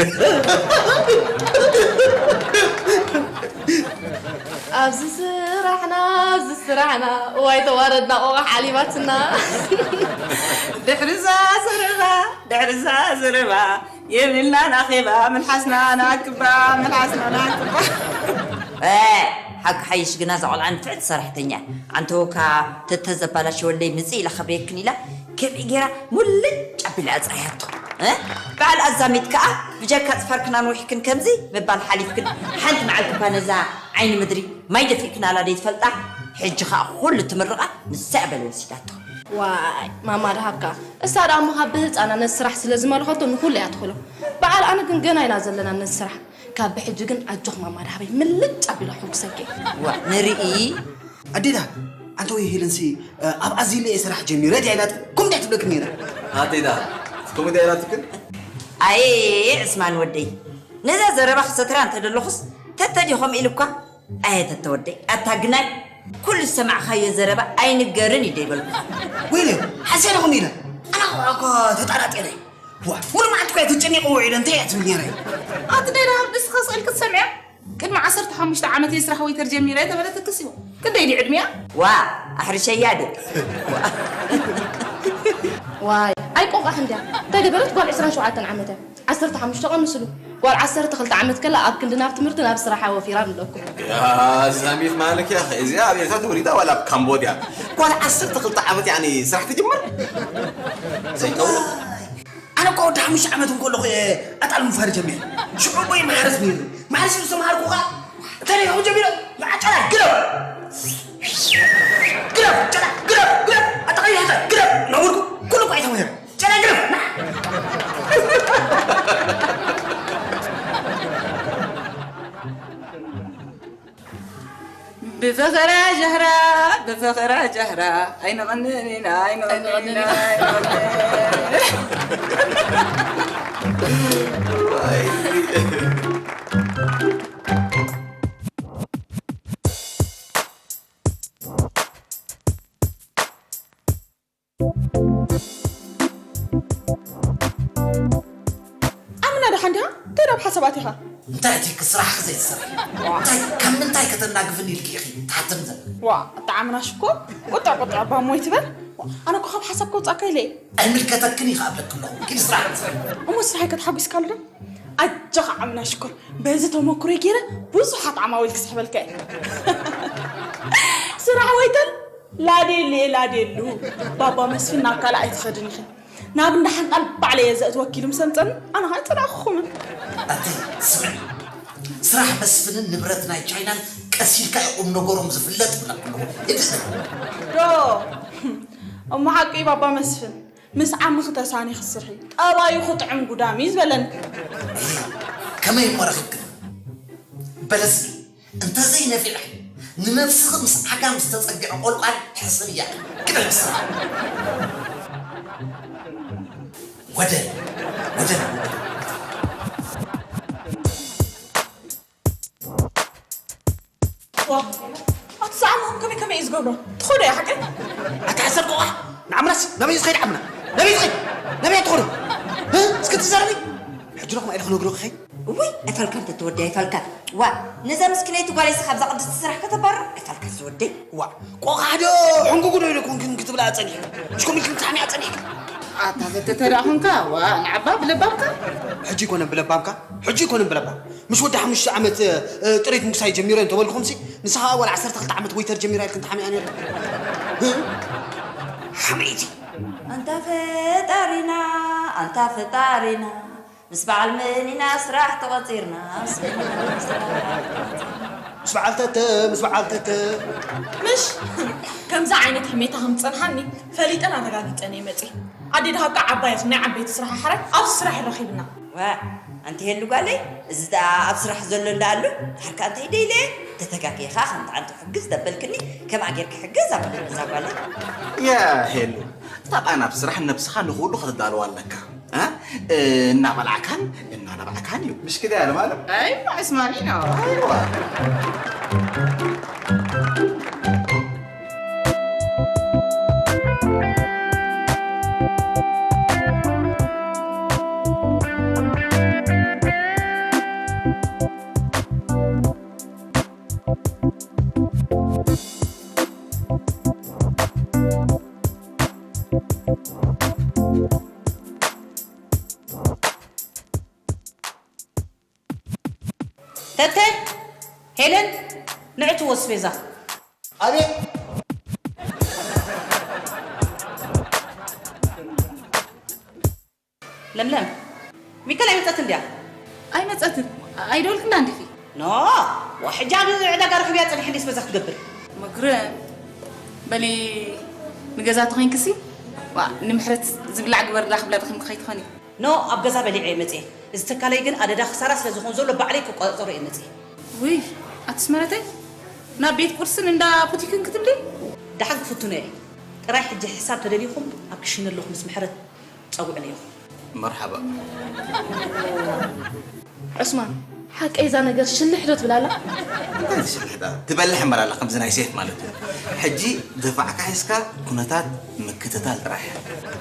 ኣብዚ ስራሕና ኣብዚ ስራሕና እዋይ ተዋረድና ቆቋሕ ሓሊባትና። ድሕሪ እዛ ዘረባ ድሕሪ እዛ ዘረባ የብልናን ኣኼባ መልሓስና ንኣክባ መልሓስና ንኣክባ። ሓቂ ሓይሽ ግና እዛ ቆልዓ ንፍዕቲ ሰራሕተኛ ኣንተወካ ተተዘባላሸወለይ ምፅእ ኢላ ከብርየክን ኢላ ከምኢ ገይራ ሙልጭ ኣቢላ ኣፅርያቶ። በዓል ኣዛሚት ከዓ ብጀካ ፅፈርክን ኣንዊሕክን ከምዚ ምባል ሓሊፍክን ሓንቲ መዓልቲ እኳ ነዛ ዓይኒ ምድሪ ማይ ደፊእክናላ ደይትፈልጣ? ሕጂ ከዓ ኩሉ እቲ ምርቓ ንሳ እያ በል ወሲዳቶ። ዋይ ማማ ደሃብካ እሳ ደኣ እሞ ካብ ብህፃና ነዚ ስራሕ ስለ ዝመልኸቶ ንኩሉ እያ ትኽእሎ። በዓል ኣነ ግን ገና ኢና ዘለና ነዚ ስራሕ። ካብ ብሕጂ ግን ኣጆኽ ማማ ደሃበይ ምልጭ ኣቢላ ሕጉሰኪ። ዋእ ንርኢ። ኣዴዳ ኣንተ ወይ ሄለንሲ ኣብ ኣዚለ እየ ስራሕ ጀሚረ ድያ ኢላት ኩም ድያ ትብለክኒ ነይራ። ኣዴዳ ከምኡ ድያ ኢላትክን? ኣየ ዕስማን ወደይ ነዛ ዘረባ ክሰትራ እንተደለኹስ ተተዲኾም ኢልኳ ኣየ ተተወደይ ኣታ ግናይ ኩሉ ዝሰማዕኻዮ ዘረባ ኣይንገርን እዩ ደይበልኩኻ። ወይለ ሓስያ ዲኹም ኢለ ኣነ እኮ ተጣራጢረ እየ። ዋ ሙሉ መዓልቲ እኮ እየ ተጨኒቐ ውዒለ እንታይ እያ ትብል ነይረ። ኣቲ ደይና ንስኻ ስእልኪ ትሰምዕያ? ቅድሚ ዓሰርተ ሓሙሽተ ዓመት እየ ስራሕ ወይተር ጀሚረ ተበለትክስ እዩ። ክንደይ ድዩ ዕድሚያ? ዋ ኣሕርሸያ ደ ዋይ ኣይቆቃሕ እንድያ ተገበረት ጓል ዕስራን ሸውዓተን ዓመት እያ። ዓሰርተ ሓሙሽተ ቀንስሉ። ጓል ዓሰርተ ክልተ ዓመት ከላ ኣብ ክንዲ ናብ ትምህርቲ ናብ ስራሓ ወፊራ ንብለኩም። ያ ዛሚት ማለክ ያኸ እዚኣ ኣብ ኤርትራ ተወሊዳ ዋላ ኣብ ካምቦድያ? ጓል ዓሰርተ ክልተ ዓመት ያኒ ስራሕ ትጅምር? ዘይከውን ኣነ እኮ ወዲ ሓሙሽተ ዓመት እንከለኹ እየ ኣጣል ምፋር ጀሚረ። ሽዑ እኮ እየ ማሕረስ ነይሩ። ማሕረስ ዝተምሃርኩ ኸዓ እንታይ ነይሩ ጀሚረ? ንዓጨላ ግረብ ግረብ ጨላ ግረብ ግረብ ኣጠቓሊልካ ግረብ እናበልኩ ኩሉ እኮ እየ ተምሃረ። ብፍቕራ ጀህራ ብፍቕራ ጀህራ ኣይንቐንእን ኢና ኣይንቐንእን ኢና ኣይንቐንእን። ኣምና ደሓን ዲኻ? እንታይ ዶ ኣብ ሓሳብ ኣቲኻ? እንታይ ኣቲኪ ስራሕኺ ዘይትሰርሒ? እንታይ ካብ ምንታይ ከተናግፍኒ ኢልኪ ኢኺ ትሓትኒ ዘለኺ? ዋእ ኣታ ዓምና ሽኮር ቁጥዕ ቁጥዕ እባ እሞ ኣይትበል። ኣነ እኮ ካብ ሓሳብ ከውፅኣካ ኢለ እየ። ኣይምልከተክን እዩ ክኣ እብለኪ ኣለኹ። ኪዲ ስራሕኪ ስርሒ። እሞ ስራሐይ ከተሓጒስካሉ ዶ? ኣጆኻ ዓምና ሽኮር በዚ ተመኩሮይ ገይረ ብዙሓት ዓማዊል ክስሕበልካ እየ። ስራሕ ወይተር ላዴሉ እየ ላዴሉ። ባባ መስፍን ናብ ካልእ ኣይትኸድን ኢኺ። ናብ እንዳ ሓንጣል ባዕለይ እየ ዘእትወኪ ኢሉ ምስ ኣምፀኒ ኣነ ከዓ ኣይፀላእኩኹምን። ኣቲ ስምዒ፣ ስራሕ መስፍንን ንብረት ናይ ቻይናን ቀስ ኢልካ እዩ ቁም ነገሮም ዝፍለጥ እብለኪ ኣለኹ። ህድእ በሊ። ዶ እሞ ሓቂ እዩ ባባ መስፍን። ምስ ዓምኺ ተሳኒኺ ስርሒ፣ ጠባዩ ክጥዕም ጉዳም እዩ ዝበለኒ። ከመይ እሞ ረኺብክን? በለሲ እንተዘይነፊዕኺ ንነብስኺ ምስ ዓጋም ዝተጸግዐ ቆልቋል ሕሰብያ። ግደፊ ስርሒ። ወደል ወደል ወደል። ዋ ኣቲ ዝዓመኹም ከመይ ከመይ እዩ ዝገብሮ ትኸዶ እያ ሓቀይ ኣቲ ሓሰር ቆቓ ንዓምራስ ናበይ ዝኸይድ ዓምና ናበይ ዝኸይድ ናበይ ትኸዶ እስኪ ትዛረቢ ሕጂ ዶ ከማይ ኢለ ክነግሮ ክኸይድ እውይ ኣይፋልካን ተተወዲ ኣይፋልካን ዋ ነዛ ምስኪነይቲ ጓለይ ስኻ ብዛ ቅድስቲ ስራሕ ከተባርር ኣይፋልካን ዝወደይ ዋ ቆቓ ዶ ሕንጉጉ ዶ ኢለ ኮንክን ክትብላ ጸኒሕክን ምሽ ኮሚልክን ትሓሚያ ጸኒሕክን ኣታ ዘተተ ደኣ ኹንካ ዋ ንዓባ ብለባምካ ሕጂ ኣይኮነን ብለባምካ ሕጂ ኣይኮነን ብለባም ምስ ወዲ ሓሙሽተ ዓመት ጥሪት ምጉሳይ ጀሚረ እንተበልኩኹምሲ ንስኻ ዋላ ዓሰርተ ክልተ ዓመት ወይተር ጀሚራ ኢልክን ተሓሚኣ ነይሩ ሓመይቲ ኣንታ ፈጣሪና ኣንታ ፈጣሪና ምስ በዓል መን ኢና ስራሕ ተቖጺርና ምስ መን ኢና ስራሕ ተቖጺርና ምስ በዓል ተተ ምስ በዓል ተተ ምሽ ከምዚ ዓይነት ሕሜታ ከም ዝጸንሓኒ ፈሊጠን ኣረጋጊጸን እየ መጺእ ኣዴ ደሃብካ ዓባይ ኢኺ ናይ ዓበይቲ ስራሕ ሓራይ ኣብዚ ስራሕ ይረኺብና። ዋእ ኣንቲ ሄሉ ጓለይ እዚ ደኣ ኣብ ስራሕ ዘሎ እንዳ ኣሉ ድሓር ከኣ እንታይ ኢለ ኢለ ተተጋግየ ከኣ ከምቲ ኣንቲ ሕግዝ ደበልክኒ ከምኣ ጌርኪ ሕግዝ ኣበለኒ እዛ ጓለይ። ያ ሄሉ እታ ቃ ናብ ስራሕ ነብስኻ ንኹሉ ከተዳልዋ ኣለካ እ እናበላዕካን እናነባዕካን እዩ። ምሽ ክዳ ያለ ማለት أيوة اسمعني ነው አይዋ ተተ ሄለን ንዕቲ ወስቤዛ ኣቤት ለምለም ሚካል ኣይመፀት እንዲያ ኣይመፀትን ኣይደወልክላ እንዲኺ ኖ ወሕጃ ዕዳጋ ረኽብያ ፀኒሕ እንዴስ በዛ ክትገብር መግርም በሊ ንገዛ ተኾይንክሲ ዋ ንምሕረት ዝብላዕ ግበርላ ክብላ ድኽም ከይትኾኒ ኖ ኣብ ገዛ በሊዐ እየ መፅየ እዚ ተካለይ ግን ኣደዳ ክሳራ ስለ ዝኾን ዘሎ ባዕለይ ክቆፃፀሮ እየ መፅየ ውይ ኣትስመረተይ ናብ ቤት ቁርስን እንዳ ቡቲክን ክትብሊ ደሓን ክፍትኖ እየ ጥራይ ሕጂ ሕሳብ ተደሊኹም ኣብ ክሽነ ኣለኹ ምስ ምሕረት ፀውዕለይ ኢኹም መርሓባ ዑስማን ሓቀይ እዛ ነገር ሽልሕ ዶ ትብላላ እንታይ ትሽልሕዳ ትበልሕ እምበር ኣላ ከምዚ ናይ ሴፍ ማለት እዩ ሕጂ ደፋዕካ ሒዝካ ኩነታት ምክትታል ጥራሕ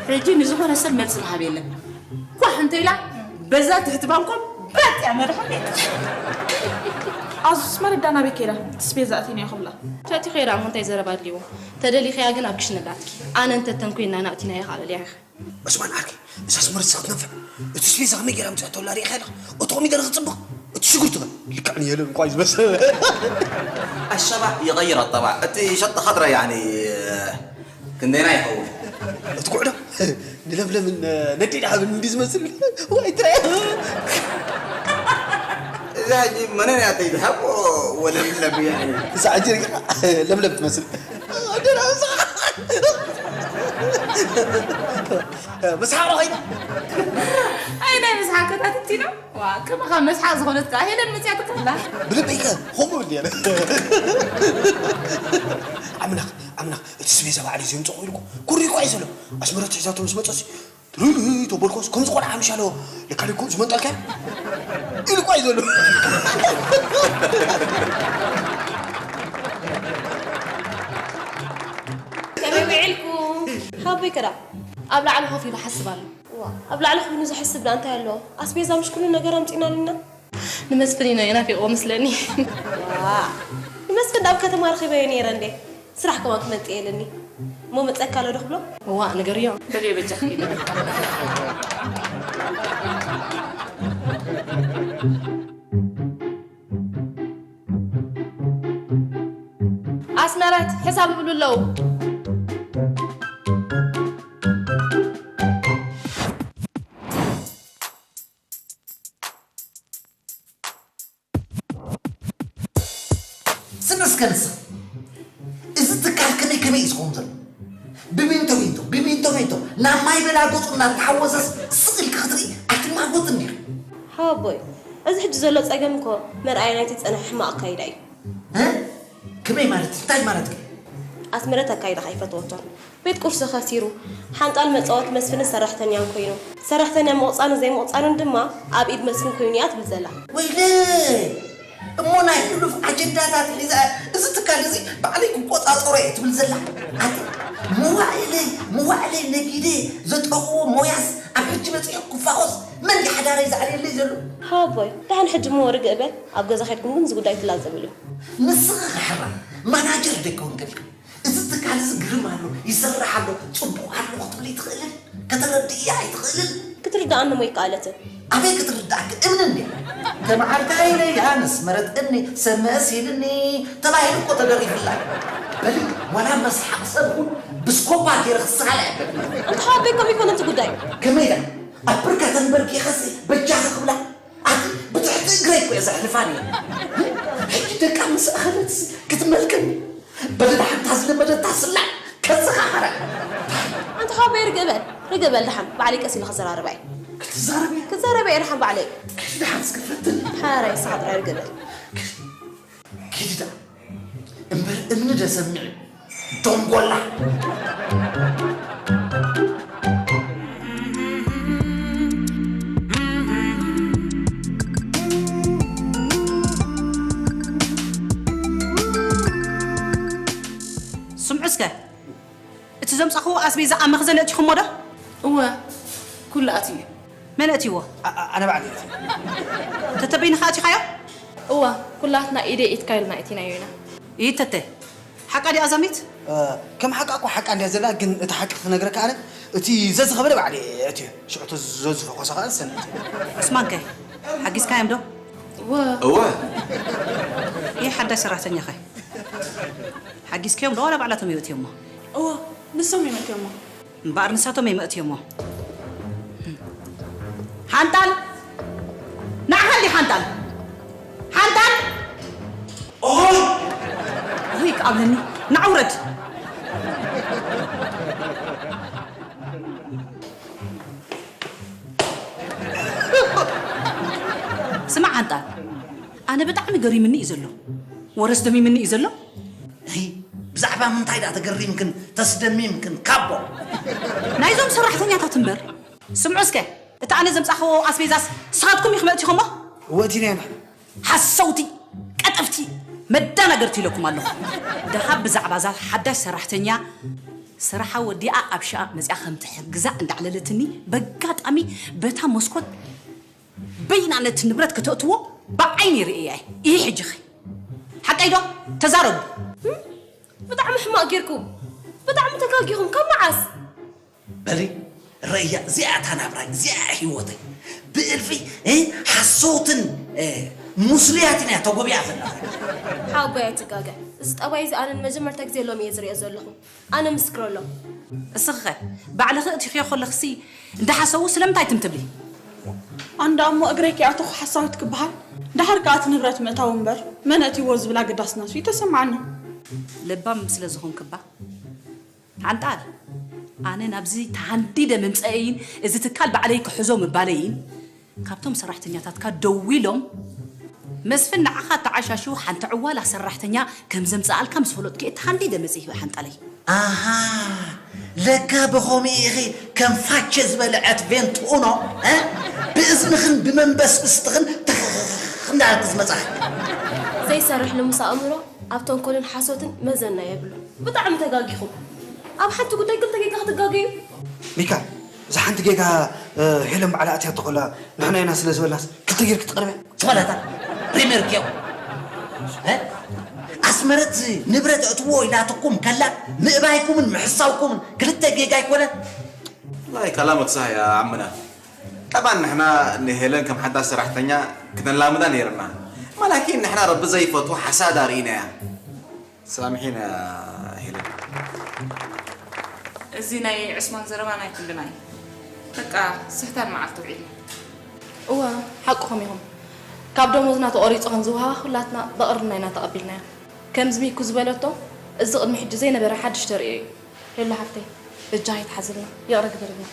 ሕጂ ንዝኾነ ሰብ መልሲ ምሃብ የለን ኳሕ እንተ ኢላ በዛ ትሕቲ ባንኮም ባጥ እያ መርሓ ኣዙስ መረዳ ናበይ ከይዳ ትስቤዛ ኣቲና ይኸብላ ተቲ ኸይዳ እሞ እንታይ ዘረባ ኣድልዎ ተደሊኽያ ግን ኣብ ክሽነ ዳትኪ ኣነ እንተተንኮይና ናእቲና ይኻለል ያኸ ዑስማን ዓርከይ እዛ ኣስመረት ስኻ ትነፍዕ እቲ ስቤዛ ከመይ ገይራ ምፅኣቶ ኣላ ሪኢኻ ኢኻ እቲ ኮሚደረ ክፅብቕ እቲ ሽጉርቲ ኸ ልክዕ ንየለን እኳ እዩ ዝመስል الشبع يغير الطبع እቲ ሸጥ خضرة يعني ክንደይና ይኸውን እቲ ኩዕዶ ንለምለምን ነዴዳ ሃብን እንዲ ዝመስል ዋይ ትራይ እዛ ሕጂ መነን እያ ተይድሃብ ወለምለም يعني እዛ ሕጂ ርኢኻ ለምለም ትመስል ምስሓቕ ኸይዳ ኣይ ናይ ምስሓቅ ከታትቲ ነው ዋ ከማኻ መስሓቅ ዝኾነት ከዓ ሄለን መፅያ ትክፍላ ብልበይከ ሆም ብል እየ ኣምላኽ ኣምላኽ እቲ ስቤዛ ባዕሉ እዩ ዘምፅኦ ኢልኩ ኩሪ እኳ እዩ ዘሎ ኣስመረት ሒዛቶ ምስ መፀሲ ትልልይ ተበልኮስ ከምዚ ቆልዓ ምሻሎ ለካ ልኩ ዝመንጠልካ ኢሉ እኳ እዩ ዘሎ ከመይ ውዒልኩም? ሓቦይ ከዳ ኣብ ላዕሊ ኮፍ ኢሉ ሓስብ ኣሎ። ዋ ኣብ ላዕሊ ኮይኑ ዝሕስብ ዳ እንታይ ኣለዎ? ኣስቤዛ ምሽ ኩሉ ነገር ኣምፂእናልና። ንመስፍን ኢና ናፊቕዎ ምስለኒ። ዋ ንመስፍን ዳ ኣብ ከተማ ረኺበዮ ነይረ እንዴ? ስራሕ ከማን ክመልጥ የለኒ እሞ መፀካ ኣሎ ዶ ክብሎ? እዋእ ንገርዮ። በልዮ በጃኺ ኢለ። ኣስመረት ሕሳብ ይብሉ ኣለዉ። ስምስከንስ እዚ ትካል ከመይ ከመይ እዩ ዝኸውን ዘሎ ብሚንቶ ሚንቶ ብሚንቶ ሚንቶ ናብ ማይ በላ ገፁ እናተሓወሰስ ስቕ ኢልካ ክትርኢ ኣይትማጎትን ዲኻ ሓወቦይ እዚ ሕጂ ዘሎ ፀገም እኮ መርኣያ ናይቲ ዝፀንሐ ሕማቕ ኣካይዳ እዩ እ? ከመይ ማለት እንታይ ማለት እዩ ኣስመረት ኣካይዳ ከይፈተወቶን ቤት ቁርሲ ከሲሩ፣ ሓንጣል መጻወቲ መስፍንን ሰራሕተኛን ኮይኑ፣ ሰራሕተኛ ምቕጻኑ ዘይምቕጻኑን ድማ ኣብ ኢድ መስፍን ኮይኑ እያ ትብል ዘላ። ወይለይ! እሞ ናይ ሕሉፍ ኣጀንዳታት ሒዛ እዚ ትካል እዚ ባዕለይ ክቆጻጸሮ እየ ትብል ዘላ። ኣቲ መዋዕለይ መዋዕለይ ነጊደ ዘጠቕዎ ሞያስ ኣብ ሕጂ በጺሑ ክፋኾስ መን እዩ ሓዳረይ ዘዕልየለይ ዘሎ? ሃቦይ፣ ደሓን ሕጂ እሞ ርግእ በል፣ ኣብ ገዛ ከድኩም ግን እዚ ጉዳይ ትላዘብሉ። ንስኺ ኸሕራ ማናጀር ዶ ኣይከውንክን ኢኺ? እዚ ትካል እዚ ግርም ኣሎ፣ ይሰርሕ ኣሎ፣ ጽቡቕ ኣሎ ክትብሊ ትኽእልን ከተረድእያ ኣይትኽእልን። ክትርድኣኒ እሞ ኣይከኣለትን። ኣበይ ክትርድኣኪ እምኒ እንድያ። ተመዓልካ ኢለ ያንስ መረጥኒ ሰብ መእስ ኢልኒ ተባሂሉ እኮ ተደሪፉላ። በሊ ዋላ መስሓቕ ሰብ እውን ብስኮባ ገይረ ክስሃል ኣየብለኒ። ኣንታ ሓወቦይ ከምኡ ኣይኮነን እቲ ጉዳይ። ከመይ ኢላ ኣብ ብርካ ተንበርኪኸሲ በጃኺ ክብላ ኣቲ ብትሕቲ እግረይ እኮ እየ ዘሕልፋ ነይረ። ሕጂ ደቃ ምስ ኣኸለትሲ ክትመልከኒ በደዳ ሓንታ ዝለመደታ ስላዕ ከዘኻኸራ። ኣንታ ሓወቦይ ርግእ በል ርግእ በል ደሓን ባዕለይ ቀስ ኢለ ክዘራረባ እየ። ክትዛረቢ እያ? ክዛረብ እየ ደሓን ባዕለይ። ከይዲ ደሓን እስኪ ፈትኒ። ሓራይ ንስኻ ጥራይ ርግእ በል። ከይዲ ደኣ እምበር እምኒ ደሰሚዕ ደንጎላ። እስከ እቲ ዘምጻኹዎ ኣስቤዛ ኣብ መኽዘን ኣእቲኹሞ ዶ? እወ፣ ኩሉ ኣትዩ። መን ኣእትይዎ? ኣ- ኣ- ኣነ ባዕለይ እየ። ተተበይንኻ ኣእቲኻዮ? እወ፣ ኩላትና ኢደይ ኢድካ ኢልና ኣእቲናዮ ኢና። ኢተተ ሓቃ ድያ ኣዛሚት? እ፣ ከም ሓቃ እኮ ሓቃ እንድያ ዘላ፣ ግን እቲ ሓቂ ክነግረካ ኣነ፣ እቲ ዘዝኸበደ ባዕለይ እየ ኣእትዮ። ሽዑ እቲ ዘዝፈኾሰ ኸኣ ዝሰንድ። ዑስማንከ ሓጊዝካዮም ዶ? እወ። እወ። ይህ ሓዳሽ ሰራሕተኛኸ ሓጊዝካዮም ዶ ዋላ ባዕላቶም ይእትዮሞ? እወ፣ ንሶም ይመትዮሞ። እምበኣር ንሳቶም እዮም ኣእትዮሞ። ሓንጣል! ንዓኻ እንዲ ሓንጣል! ሓንጣል! ኦሆይ! ኦሆይ ክኣብለኒ! ንዓ ውረድ! ስማዕ ሓንጣል፣ ኣነ ብጣዕሚ ገሪምኒ እዩ ዘሎ። ወረስ ደሚምኒ እዩ ዘሎ። እይ፣ ብዛዕባ ምንታይ ደኣ ተገሪምክን ተስደሚምክን ካቦ? ናይዞም ሰራሕተኛታት እምበር። ስምዑ እስከ፣ እቲ ኣነ ዘምጻኽዎ ኣስቤዛስ ንስኻትኩም ኢኹም ኣእቲኹሞ? እወ፣ እቲ ናይ ንሕና። ሓሰውቲ፣ ቀጠፍቲ፣ መዳናገርቲ ኢለኩም ኣለኹ። ደሃብ ብዛዕባ እዛ ሓዳሽ ሰራሕተኛ ስራሓ ወዲኣ ኣብ ሽኣ መጺኣ ከም ትሕግዛ እንዳዕለለትኒ በጋጣሚ በታ መስኮት በይና ነቲ ንብረት ከተእትዎ ብዓይኒ ርእያ እየ። ይህ ሕጂ ኸ ሓቀይ ዶ? ተዛረቡ። ብጣዕሚ ሕማቕ ጌርኩም። ብጣዕሚ ተጋጊኹም። ካብ መዓስ? በሊ፣ ረእያ፣ እዚኣ እታ ናብራይ፣ እዚኣ ህይወተይ። ብእልፊ፣ እ፣ ሓሰውትን፣ እ፣ ሙስልያትን እያ ተጎቢኣ ዘላ። ሓወቦይ ኣይትጋገ። እዚ ጠባይ እዚ ኣነ ንመጀመርታ ግዜ ሎሚ እየ ዝርእዮ ዘለኹ። ኣነ ምስክር ኣሎ። እስኺ ኸ ባዕልኺ እቲኽዮ ከለኽሲ እንዳሓሰዉ ስለምንታይ ትም ትብሊ? ኣንዳ እሞ እግረይ ከይኣተኹ ሓሳዊት ክበሃል፣ ደሓር ከኣ እቲ ንብረት ምእታው እምበር መን ኣእትይዎ ዝብል ኣገዳስነቱ ይተሰምዓኒ። ለባም ስለ ዝኾንክባ። ሓንጣል፣ ኣነ ናብዚ ተሃንዲደ ምምፀአይን እዚ ትካል ባዕለይ ክሕዞ ምባለይን ካብቶም ሰራሕተኛታትካ ደዊሎም መስፍን ንዓኻ ተዓሻሽዩ ሓንቲ ዕዋላ ሰራሕተኛ ከም ዘምፀኣልካ ምስ ፈለጥኩ እየ ተሃንዲደ መፂእ ሓንጣለይ። ኣሃ፣ ለካ ብኸምኡ ኢኺ ከም ፋቸ ዝበልዐት ቬንትኡኖ፣ እ? ብእዝንኽን ብመንበስብስትኽን ተኽኽኽ እንዳበልኪ ዝመጻኺ። ዘይሰርሕ ልሙስ ኣእምሮ ኣብ ተንኮልን ሓሶትን መዘና የብሉን። ብጣዕሚ ተጋጊኹም። ኣብ ሓንቲ ጉዳይ ክልተ ጌጋ ክትጋገዩ? ሚካ፣ እዛ ሓንቲ ጌጋ፣ እ፣ ሄለን ባዕላ ኣትያቶ ከላ ንሕና ኢና ስለ ዝበልናስ ክልተ ጌርኪ ትቐርብያ? ሸኾላታ፣ ሪሜርክዮ። እ? ኣስመረት ንብረት እትዎ ኢላትኩም ከላ ምእባይኩምን ምሕሳውኩምን ክልተ ጌጋ ኣይኮነን? والله كلامك صح يا عمنا. طبعا نحنا نهيلن كم حدا سرحتنيا كنا لامدا نيرنا. ولكن نحنا رب زي فتوى حساد رينا. سامحينا ሄለን። እዚ ናይ ዑስማን ዘረባ ናይ ኩልና እዩ። በቃ ስሕታን መዓልቲ ውዒልና። እወ፣ ሓቅኹም ኢኹም። ካብ ደሞዝና ተቖሪጹ ከም ዝወሃባ ኩላትና ብቕርና ኢና ተቐቢልናዮ። ከምዚ ሚኩ ዝበለቶ፣ እዚ ቅድሚ ሕጂ ዘይነበረ ሓድሽ ተርእዮ እዩ። ሄሎ ሓፍተይ፣ በጃኺ ትሓዝልና። ይቕረ ግበርልና።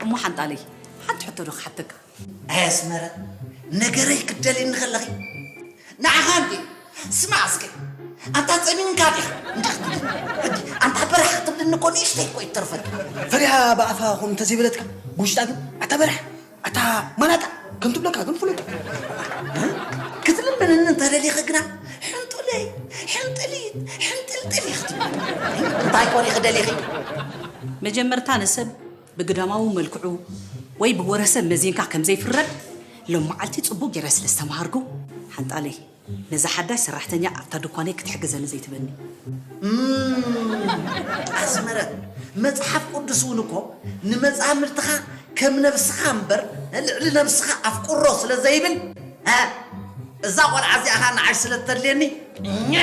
እሞ ሓንጣለይ፣ ሓንቲ ሕቶ ዶ ክሓተካ? ኣይ ኣስመረ፣ ነገረይ ክትደልይኒ ከለኺ፣ ንዓኻ እንዲ፣ ስማዕ እስከ፣ ኣንታ ጸሚምካ ዲኻ? እንዲኻ ክትብልኒ፣ ሕጂ ኣንታ በራሕ ክትብልኒ እኮ ንእሽተይ እኮ ይተርፈኒ። ፈሪሃ ብኣፋ ኹን እንተዘይበለትካ፣ ብውሽጣ ግን፣ ኣታ በራሕ፣ ኣታ ማናጣ፣ ከም ትብለካ ግን ፍለጥ። ክትልምንኒ እንተደሊኺ ግና፣ ሕንጡለይ፣ ሕንጥሊት፣ ሕንጥልጥል ኢኺ ትብልኒ። እንታይ ኮን ኢኺ ደሊኺ? መጀመርታ ንሰብ ብግዳማዊ መልክዑ ወይ ብወረ ሰብ መዚንካ ከም ዘይፍረድ ሎም መዓልቲ ጽቡቕ ገይረ ስለ ዝተምሃርኩ፣ ሓንጣለይ፣ ነዛ ሓዳሽ ሰራሕተኛ ኣብታ ድኳነይ ክትሕግዘኒ ዘይትበኒ። እም፣ ኣስመረት፣ መጽሓፍ ቅዱስ እውን እኮ ንመጻምድትኻ ከም ነብስኻ እምበር ልዕሊ ነብስኻ ኣፍቅሮ ስለ ዘይብል፣ እ፣ እዛ ቆልዓ እዚኣ ኸኣ ንዓይ ስለ እተድልየኒ፣ ኘ።